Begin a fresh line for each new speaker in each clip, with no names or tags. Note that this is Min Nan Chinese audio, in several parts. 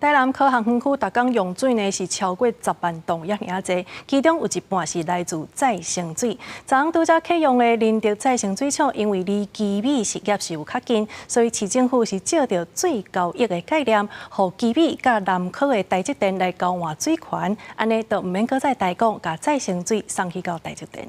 台南科學園區逐工用水呢是超過10萬噸，遐爾濟，其中有一半是來自再生水。昨昏拄才啟用的仁德再生水廠，因為離旗尾實業是有較近，所以市政府是借著水交易的概念，予旗尾佮南科的台積電來交換水權，按呢就毋免閣再台港共再生水送去到台積電。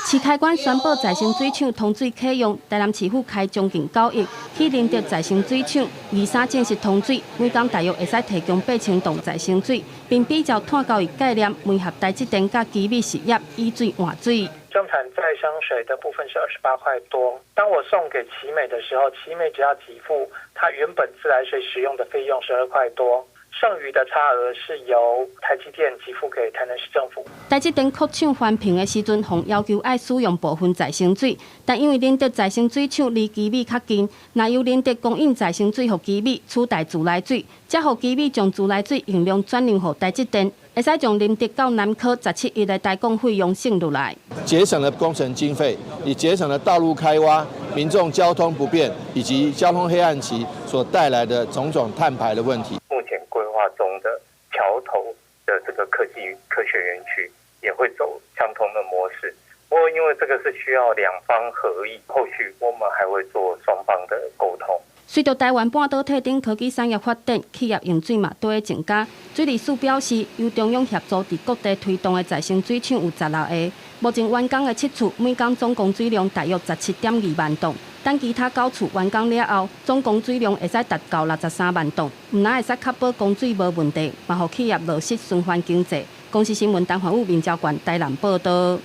市開關宣布再生水廠通水啟用，台南市府開將近9億去仁德再生水廠，二三正式通水，每工大約會使提供8000噸再生水，並比照碳交易概念，媒合台積電佮旗尾實業以水換水。
生產再生水的部分是28塊多，當我送給奇美的時候，奇美只要給付它原本自來水使用的費用12塊多。剩餘的差額是由台積電給付給台南市政府。
台積電擴廠環評的時陣，予要求愛使用部分再生水，但因為仁德再生水廠離旗尾較近，若由仁德供應再生水予旗尾取代自來水，才予旗尾將自來水容量轉讓予台積電，會使將仁德到南科17億的台港費用省落來。
節省了工程經費，也節省了道路開挖、民眾交通不便以及交通黑暗期所帶來的種種碳排的問題。
目前規劃中的橋頭的這個科技科學園區也會走相同的模式，不過因為這個是需要兩方合意，後續我們還會做雙方的溝通。
隨著台灣半導體等科技產業發展，企業用水嘛都會增加。水利署表示，由中央協助佇各地推動的再生水廠有16个，目前完工的七處每工總供水量大約17.2萬噸。等其他九處完工了後，總供水量會使達到63萬噸，毋但會使確保供水無問題，嘛予企業落實循環經濟。公視新聞陳煥武、林昭冠台南報道。